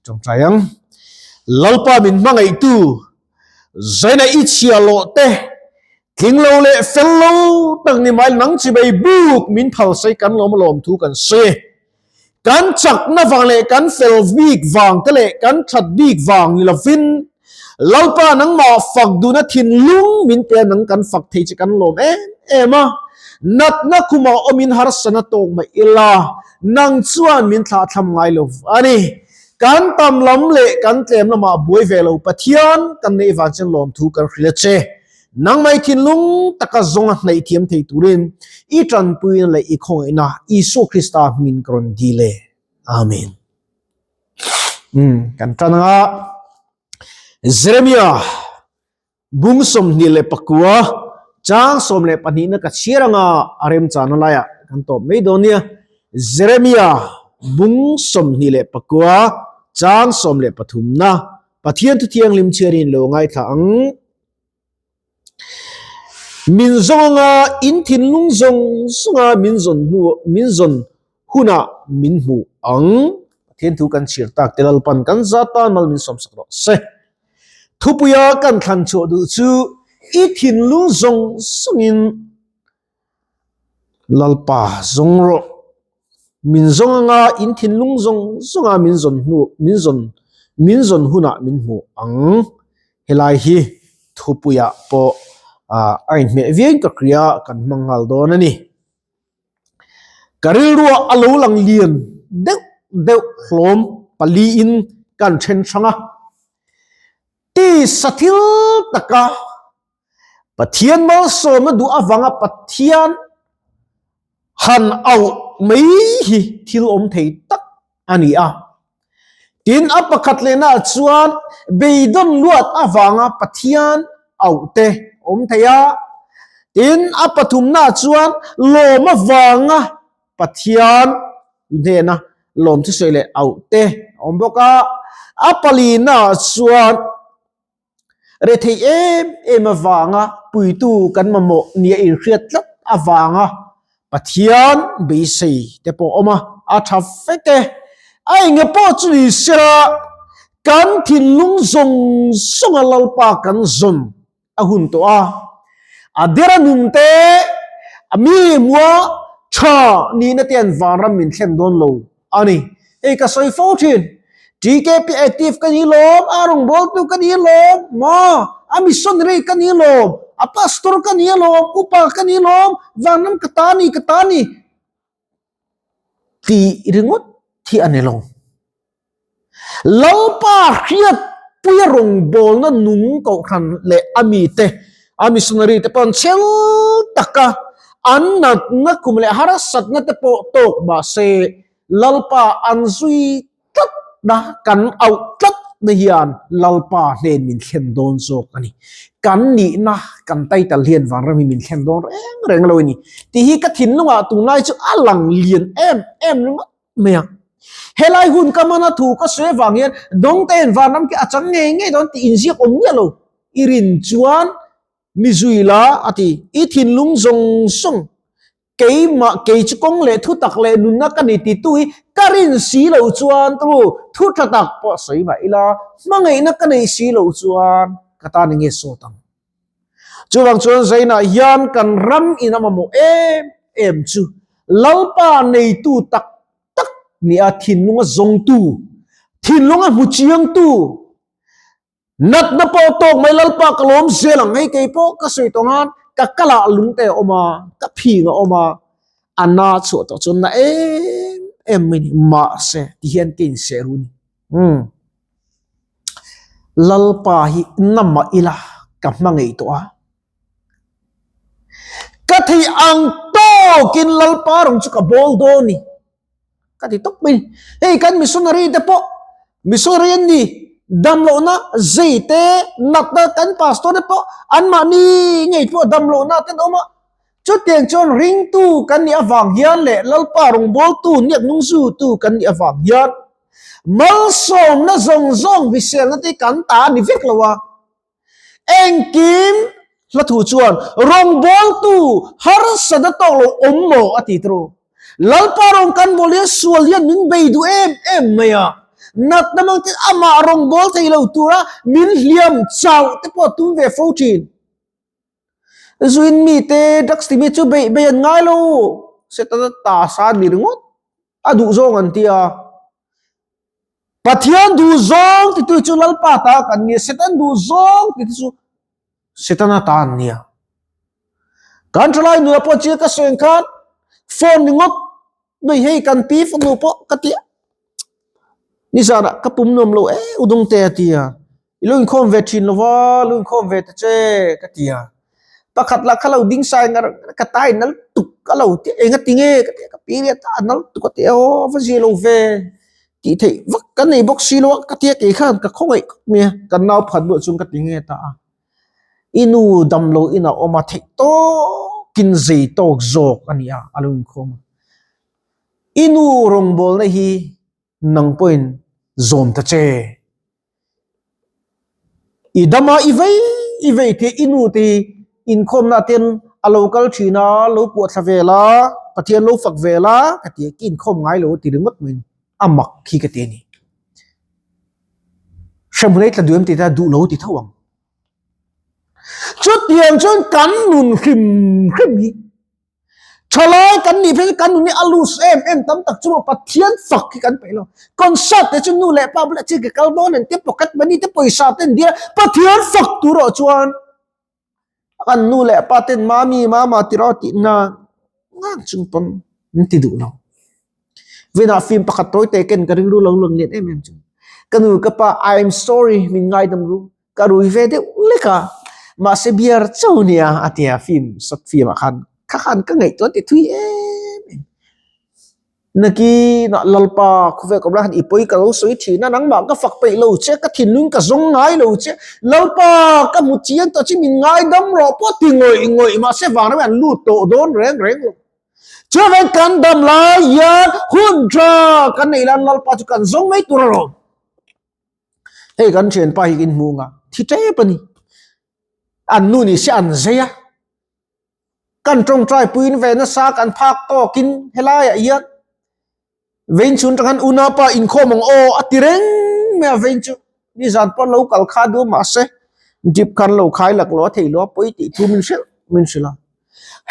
Tawngtai ang. Lalpa min hmangaihtu, Zaina i chhia lawh te, tling lo leh fel lo tak ni mai nang chibai buk min phal sei kan lawm alawm thu kan sawi e. Kan chakna vang leh kan fel bik vang te leh kan that bik vang ni lovin Lalpa nangmah fak duhna thinlung min pe a nang kan fak thei che kan lawm em em a. Natna khumah awmin harsana tawk mai ila nang chuan min thlahthlam ngai lo a ni. Kan tam lam leh kan tlem lamah buai ve lo Pathian kan neih vang chuan lawmthu kan hrilh a che. Nangmai thinlung taka zawnga hnaih thiam thei turin i tanpuina leh i khawngaihna Isua Krista hmingin ka rawn dil e. Amen. Kan tan anga Jeremia bung 29 chang 12 na ka chhiar anga a remchana laiah kan tawp mai dawn nia. Jeremia bung 29 chang 13 na Pathian thuthianghlim chhiarin lo ngaithla ang. Min zawng anga in thinlung zawng zawnga min zawn hnu min zawn hunah min hmuh ang. Pathian thu kan chhiar tak te Lalpan kan zat tan mal min sawmsak rawh se. Thupuia kan thlan chhuah duh chu i thinlung zawng zawngin Lalpa zawng rawh. Min zawng anga in thinlung zawng zawnga min zawn hnu min zawn min zawn hunah min hmuh ang. Helai hi thupuiah pawh a inhmeh viain ka hria kan hmang nghal dawn a ni. Ka rilruah a lo lang lian deuh deuh hlawm paliin kan then hrang a. Tisa thil taka Pathian malsawmna duh avanga Pathian han auh mai hi thil awm thei tak a ni a. Tin, a pakhat lehnaah chuan beidawn luat avanga Pathian auh te awm thei a. Tin, a pathumnaah chuan lawm avanga Pathian hnena lawm thusawi leh auh te a awm bawk a. A palinaah chuan Rethei em em avanga puitu kan mamawh nia inhriat tlat avanga Pathian beisei te pawh a awm a, a tha vek e. A enge pawh chu ni sela kan thinlung zawng zawnga Lalpa kan zawn a hun tawh a, a dera nun te, a mi hmua tha nihna te an vanram min thlen dawn lo a ni. Hei ka sawi fo thin, TKP active ka ni lawm, a rawngbawltu ka ni lawm, maw, a missionary ka ni lawm, a pastor ka ni lawm, upa ka ni lawm, vanram ka ta ni, ka ta ni tih ringawt hi a ni lo. Lalpa hriatpuia rawngbawlna nung kohhran leh a mite, a missionary te pawh an chhel tak a, an natna kum leh harsatna te pawh tawk mahse Lalpa an zui tlatna, kan auh tlatna hian Lalpa hnen min thlen dawn zawk a ni. Kan nihna, kan title hian vanram hi min thlen dawn reng reng lo a ni. Tih hi ka thinlungah tunlai chu a lang lian em em ringawt mai a. Helai hun ka hmana thu ka sawi avang hian dawngtein vanram khi a chang ngei ngei dawn tih inziak awm miah lo. I rin chuan mi zui la a ti. I thinlung zawng zawng keimah kei chu kawng leh thu tak leh nunna ka ni ti tu hi ka rin si lo chuan tu thu tha tak pawh sawi mah ila hmangaihna ka nei si lo chuan ka tan enge sawt ang. Chuvang chuan Zainah hian kan ram in a mamawh em em chu Lalpa neitu tak tak nia thinlunga zawngtu, thinlunga hmu chiangtu, natna pawh tawk mai Lalpa ka lawm zel ang hei kei pawh ka sawi tawh ngan ka kalah lungte a awm a, ka phing a awm a, a na chhuah tawh chuan na em em mai ni mahse tihian ka inseh ru ni. Umm. Lalpa hi namah ila ka hmangaih tawh a. Ka theih ang tawkin Lalpa rawng chu ka bawl dawn ni. Ka ti tawp mai ni. Hei kan missionary te pawh missionary an ni damlohna zei te natna kan pastor te pawh anmahni ngei pawh damlohna te an awm a. Chutiang chuan ringtu kan nih avang hian leh Lalpa rawngbawltu niak nungzutu kan nih avang hian Malsawmna zawng zawng hriselna te kan ta a ni vek lo a. Engkim hla thu chuan rawngbawltu harsatna tawk lo awm maw a ti tawh. Lalpa rawng kan bawl hian sual hian min bei duh em em mai a. Natna mang ten amah rawngbâwl thei lo tura min hliam chauh te pawh a tum ve fo thin. Zuin mite drugs timi chu beih beih an ngai lo, Setana ta sa ni ringawt a duh zawng an ti a. Pathian duh zawng titu chu Lalpa ta kan nia, Setan duh zawng titu chu Setana ta an nia. Kan thalai nula pawh chiah ka sawi ang khan phone ringawt mai hei kan pi fanu pawh ka ti a, nizanah ka pum nuam lo e udung te a ti a, i lo inkhawm ve thin lo va, lo inkhawm ve ta che ka ti a, pakhat lah kha lo ding sai ngar ngar ka tai nal tuk a lo ti a, enga ti nge ka ti a, ka pi riat a nal tuk a ti a, aw va zia lo ve tih theih vak ka nei bawk si lo a ka ti a, kei khan ka khawngaih khawp mai a, kan nau phat buah chuan ka ti nge ta a. I nu damlo in a awm a theih tawkin zei tawk zawk a ni a, a lo inkhawm a. I nu rawngbawlna hi nang pawhin zawm ta che. I dama i vei i vei te i nu te hi inkhawmna ten a lo kal thin a, lo kuah thla vel a, Pathian lo fak vel a ka ti a, ka inkhawm ngai lo a ti ringawt mai a mak hi ka ti a ni. Hremhmun ei tla duh em tih te a duh lo ti tho ang. Chutiang chuan kan nun hrim hrim hi thalai kan nih phei kan nun hi a loose em em tam tak chu Pathian fak hi kan peih lo. Concert te chu nu leh pa bulah chi ka kal dawn an tia pocket money te pawisa te an dil a Pathian fak tur ah chuan Kan nu leh pa ten mami mama ti rawh tih na ngang chung pawn an ti duh lo. Vinah film pakhat tawi te ken ka ringru lo lang lian em em chu. Ka nu ka pa I am sorry min ngaidam ru ka rui ve deuh lek a mahse beer chauh nia a tia film short film ah khan kha khan ka ngaihtuah ti thui em em. Nakinah Lalpa khawvel ka han i pawi ka lo sawi thin a, nangmah ka fak peih lo che, ka thinlung ka zawng ngai lo che, Lalpa ka hmu chiang tawh che min ngaidam rawh pawh ti ngawih ngawih mahse vang reng an lut tawh dawn reng reng lo. Chuvangin kan dam lai hian hun tha kan neih lan Lalpa chu kan zawng mai tur alawm. Hei kan thianpa hi in hmu nga thi tep a ni. An nu ni se an zei a. Kan tawngtai puiin ve nasa kan phak tawkin helaiah hian vein chhun tang khan unaupa inkhawm ang aw a ti reng mai a vein chu nizan pawh lo kal kha duh mahse dip khan lo khai lak lo a thei lo a pawi tih thu min hrilh min hrilh a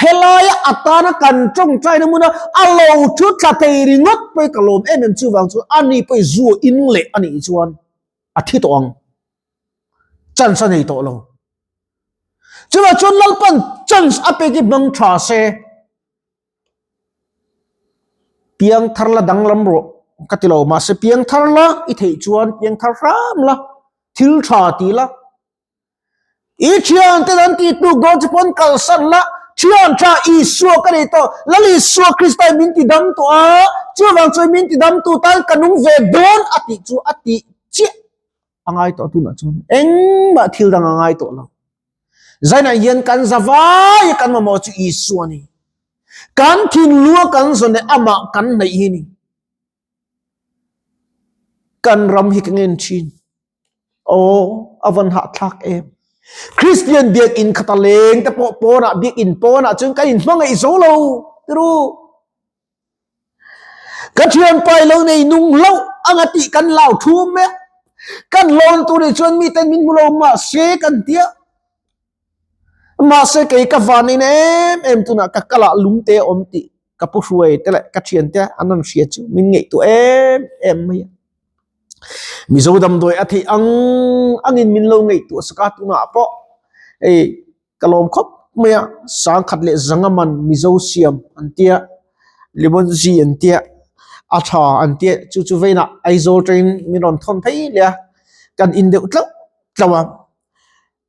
helaia atana kan tawngtaina hmuna a lo thu thla thei ringawt pawh ka lawm em em chuvang chu ani pawh zu in leh a nih chuan a thi tawh ang chance a nei tawh lo. Chuvah chuan Lalpan chance a pek hi hmang tha se. Piang thar la danglam rawh ka ti lo mahse piang thar la i theih chuan piang thar hram la thil tha ti la. I thian te an tih tuk dawn chu pawn kalsan la thian tha Isua ka nei tawh Lal Isua Krista in min ti dam tawh a chuvang chuan min ti dam tu tan ka nung ve dawn a tih chu a tih chiah. A ngai tawh tunah chuan engmah thil dang a ngai tawh lo. Zainah hian kan zavai kan mamawh chu Isua a ni. Kan thinlua kan zawn leh amah kan hnaih hi ni. Kan ram hi ka ngen thin. Aw, a van hahthlak em. Kristian biakinn khata leng te pawh pawnah biakinn pawnah chuan kan inhmangaih zo lo tiru. Ka thianpa i lo nei nung loh anga tih kan lau thum mai a, kan lawn tur nih chuan miten min hmu lo mahse kan ti a, mahse kei ka van in em em tunah ka kalah lungte a awm tih ka pu hruai te leh ka thiante an rawn hria chu min ngaihtuah em em mai a. Mizo damdawi a theih ang angin min lo ngaihtuah sak a tunah pawh hei Ka lawm khawp mai a, sangkhat leh zanga man Mizo siam an tia, lemon zi an tia, a tha an tia chu chu veinah Aizawl atangin min rawn thawn phei leh a, kan in deuh tlauh tlauh a,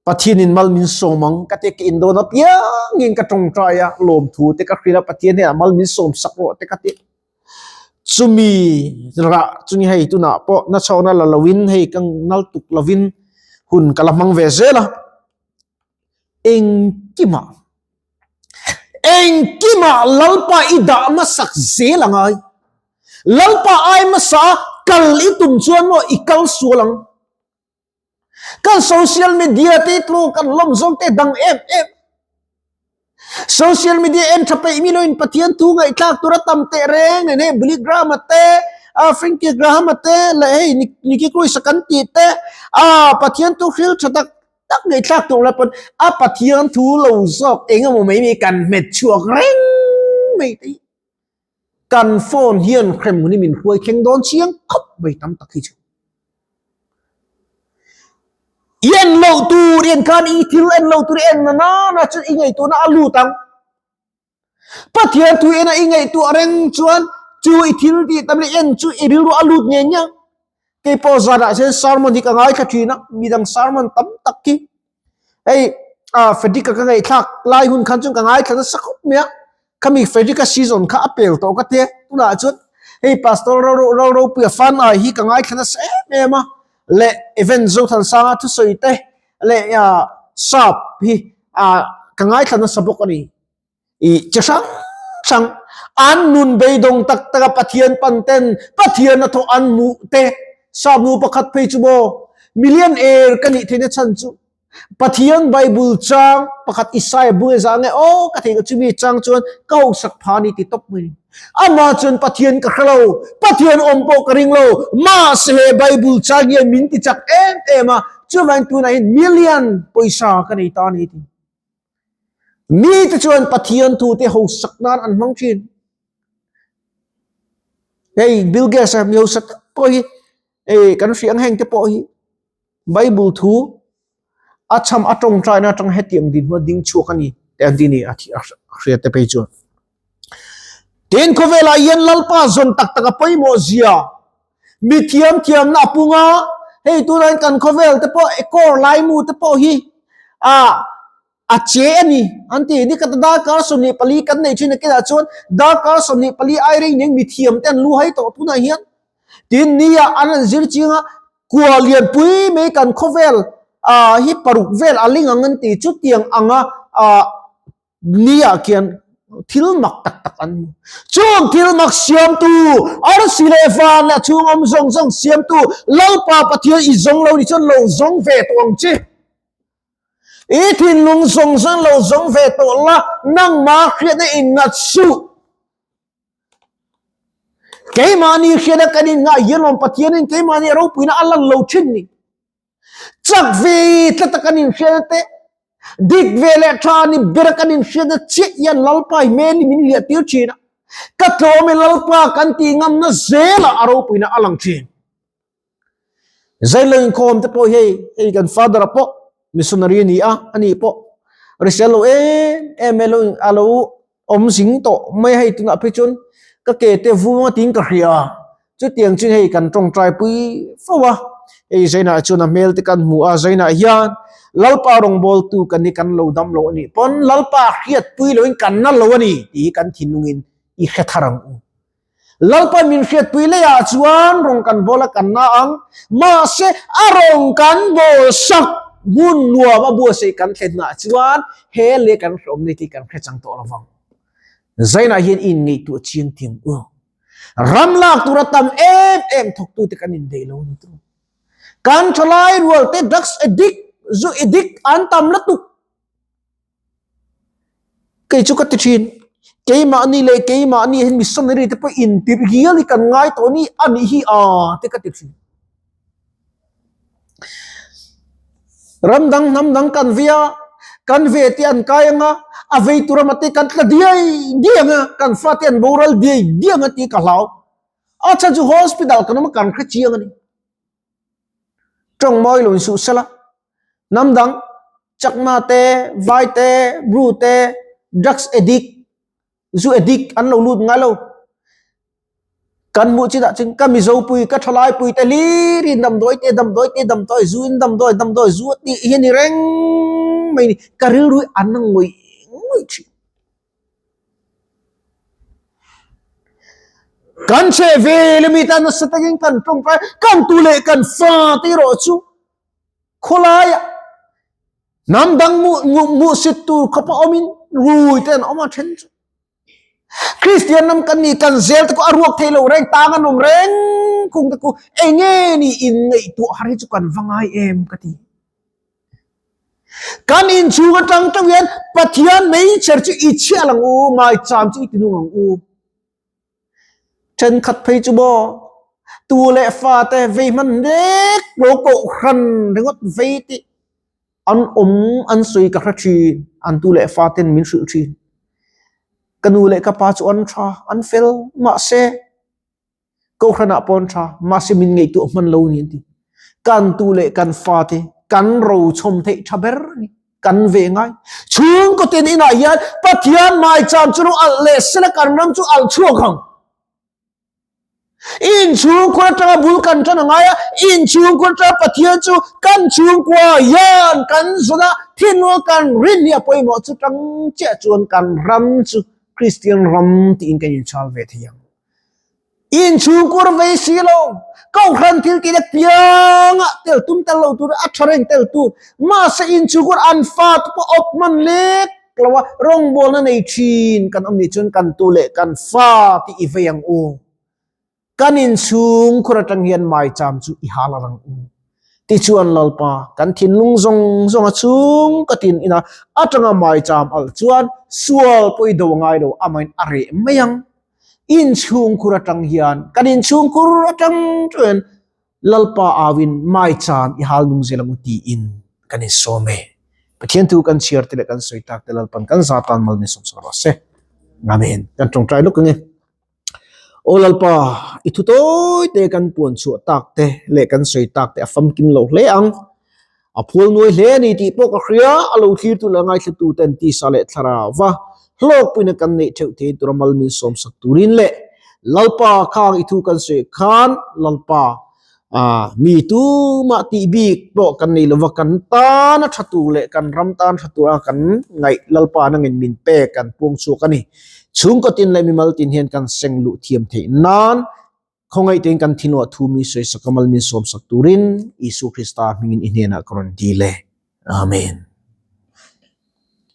Pathianin mal min sawm ang ka tia ka in dawn apiangin ka tawngtai a, lawmthu te ka hrilh a, Pathian hnenah mal min sawm sak rawh te ka ti. Chumi rah chu ni hei tunah pawh nachhawkna la loin hei ka nal tuk lovin hun ka la hmang ve zel a. Engkimah engkimah Lalpa i dah hmasak zel a ngai. Lalpa ai hmasa a kal i tum chuan maw i kal sual ang. Kan social media te tlu kan lawm zawng te dang em em. Social media en tha peih mi loin Pathian thu ngaihthlak tur a tam teh reng nen hei Billy Graham-a te. a Frankie Graham-a te leh hei Nicky Cruz-a kan tih te a Pathian thu hril tha tak tak ngaihthlak tur la pawn a Pathian thu lo zawk eng emaw mai mai kan hmet chhuak reng mai te hi kan phone hian hrem hun hi min hruai thleng dawn chiang khawp mai tam tak hi chu. I en loh tur i en khan i thil en loh tur i en na nana chu i ngaihtuahna a lut ang. Pathian thu ena i ngaihtuah reng chuan chu i thil tih tam leh en chu i rilru a lut ngei nia. Kei pawh zanah hian sermon hi ka ngaithla thin a, midang sermon tam tak hi hei ah Frederick-a ka ngaihthlak lai hun khan chuan ka ngaithla nasa khawp mai a, khami Frederick-a season kha a pel tawh ka tia, tunah chuan hei Pastor Lalropuia fan ai hi ka ngaithla nasa em em a, leh event Zothansanga thusawi te leh ah sap hi ah ka ngaithla nasa bawk a ni. I chi hrang hrang an nun beidawng tak tak a Pathian pan ten Pathian a thawh an hmuh te sap nu pakhat phei chu maw million air ka nih theihna chhan chu Pathian Bible chang pakhat Isaiah bung e zah nge aw ka theih loh chumi chang chuan ka hausak pha a ni ti tawp mai amah chuan Pathian ka hre lo Pathian awm pawh ka ring lo mahse he Bible chang hian min ti chak em em a chuvangin tunah hian million pawisa ka nei ta a ni ti. Mite chuan Pathian thute hausak nan an hmang thin. Hei Bill Gates a mi hausa tak pawh hi ei kan hria ang heng te pawh hi Bible thu a chham a tawngtaina atang hetiang dinhmun a ding chhuak a ni tih an ti ni a hria te phei chuan. Tin khawvelah hian Lalpa zawn tak tak a pawimawh zia mi thiam thiamna a pung a, hei tunah hian kan khawvel te pawh kawr laimu te pawh hi ah a che a ni an ti. Nikhat a darkar 24 kan neih thin a kinah chuan darkar 24 ai reng nen mi thiam te an lu hai tawh tunah hian. Tin nia an han zir ching a kua lianpui mai kan khawvel ah hi paruk vel a ling ang an ti chutiang anga ah Nia khian thil mak tak tak an hmu. Chung thil mak siamtu, arsi leh van leh chhung awm zawng zawng siamtu Lalpa Pathian i zawng lo ni chuan lo zawng ve tawh ang che. I thinlung zawng zawng lo zawng ve tawh la, nangmah hriatna inngat suh. Keimahni hriatna kan inngaih hian lawm Pathianin keimahni a ropuina a lan lo thin ni. Chak ve tlat a kan inhriatna te, dik ve leh tha ni ber a kan inhriatna chiah hian Lalpa hi hmel hi min liah tir thin a, ka tlawm e Lalpa kan tih ngamna zelah a ropuina a lang thin. Zailo inkhawm te pawh hei, hei kan father a pawh missionary a ni a, ani pawh hrisel lo em em e lo a lo awm zing tawh mai a hei tunah phei chuan ka ke te vung a tiin ka hria chutiang chu hei kan tawngtai pui fo a hei zainah chuan a hmel te kan hmu a zainah hian Lalpa rawngbawltu kan hi kan lo dam lo a nih pawn Lalpa hriatpui loin kan na lo a ni tih hi kan thinlungin i hre thar ang u. Lalpa min hriatpui leiah chuan rawng kan bawl a kan na ang mahse a rawng kan bawl sak hmun nuam a buatsaih kan thlennaah chuan he leh kan hreawm nei tih kan hre chang tawh lo vang. Zainah hian i inngaihtuah chiang tiang u. Ram lak tura tam em em thawktute kan indaih lo a ni tawh. Kan thalai rual te drugs addict, zu addict an tam lutuk. Kei chu ka ti thin, keimahni leh keimahni hian missionary te pawh intirh hial hi kan ngai tawh ni a nih hi a te ka ti thin. Ram dang hnam dang kan vei a, kan ve te an kai ang a, a vei tur ama te kan tla diai diai ang a, kan fate an boral diai diai ang a tih ka hlau. A chhan chu hospital kan awm a kan hre chiang a ni. Tawng mawi lo insuh sela, hnam dang chakma te, vai te, bru te, drugs addict, zu addict an lo lut ngai lo. Kan hmuh chinah chuan ka Mizo pui, ka thalai pui te hlir hi damdawi te, damdawi te, damdawi, zu in damdawi, damdawi, zu a tih hi a ni reng mai a ni. Ka rilru hi an ngawih ngawih thin. Kan chhe vel ami tan nasa takin kan tawngtai kan tu leh kan fa te erawh chu khawlaiah hnam dang hmuhsit tur khawpa awmin rui te an awm a then chu. Kristian ram kan ni kan zel te pawh a ruak thei lo reng tang an awm reng khung te khu enge ni inngaihtuah har hi chu kan va ngai em ka ti. Kan inchhung atang teuh hian Pathian meichher chu i chhiah lang u, maicham chu i ti nung ang u. Thenkhat phei chu maw? Tu leh fate vei hman mek lo kohhran ringawt vei tih an awm an sawi ka hre thin, an tu leh faten min hrilh thin. Ka nu leh ka pa chu an tha, an fel mahse kohhranah pawh an tha mahse min ngaihtuah hman lo ni an ti. Kan tu leh kan fate kan rochawm theih tha ber a ni. Kan ve ngai. Chhungkaw tin inah hian Pathian maicham chu lo alh leh sela kan ram chu alh chhuak ang. Inchhungkhur atanga bul kan tan a ngai a, inchhungkhur atanga Pathian chu kan chhungkua hian kan zawn a, thinrual kan rin hi a pawimawh chu tang chiah chuan kan ram chu Kristian ram tiin kan inchhal ve thei ang. Inchhungkhur vei si lo, Kohhran thil tih leh pianga tel tum tel lo tur a tha reng tel tur, mahse inchhungkhur an fate pawh awp hman lek lo a, rawngbawlna nei thin kan awm nih chuan kan tu leh kan fa tih i vei ang u. Kan inchhungkhur atang hian maicham chu i hal a rang u. Tichuan Lalpa, kan thinlung zawng zawng a chhung ka tin ina atanga maicham alh chuan sual pawh i do ngai lo amahin a reh mai ang. Inchhungkhur atang hian kan inchhungkhur atang chuan Lalpa awin maicham i hal nung zel ang u tiin kan insawm e. Pathian thu kan chhiar te leh kan sawi tak te Lalpan kan za tan mal min sawmsak rawh se. Amen. Kan tawngtai lawk ang e. Aw Lalpa, i thu tawi te kan puan chhuah tak te leh kan sawi tak te a famkim lo hle ang. A phual nuai hle a ni tih pawh ka hria, a lo thlirtu leh a ngaithlatu ten tisa leh thlarauva hlawkpuina kan neih theuh thei tura mal min sawmsak turin leh Lalpa khang i thu kan sawi khan Lalpa mi tumah tih bik pawh kan nei lova kan tana tha tur leh kan ram tan tha tura kan ngaih Lalpa nangin min pek kan puang chhuak a ni. Chhungkaw tin leh mimal tin hian kan seng luh thiam theih nan Khawngaih tein kan thinawh thu mi sawisak a mal min sawmsak turin Isua Krista hmingin i hnenah ka rawn dil e. Amen.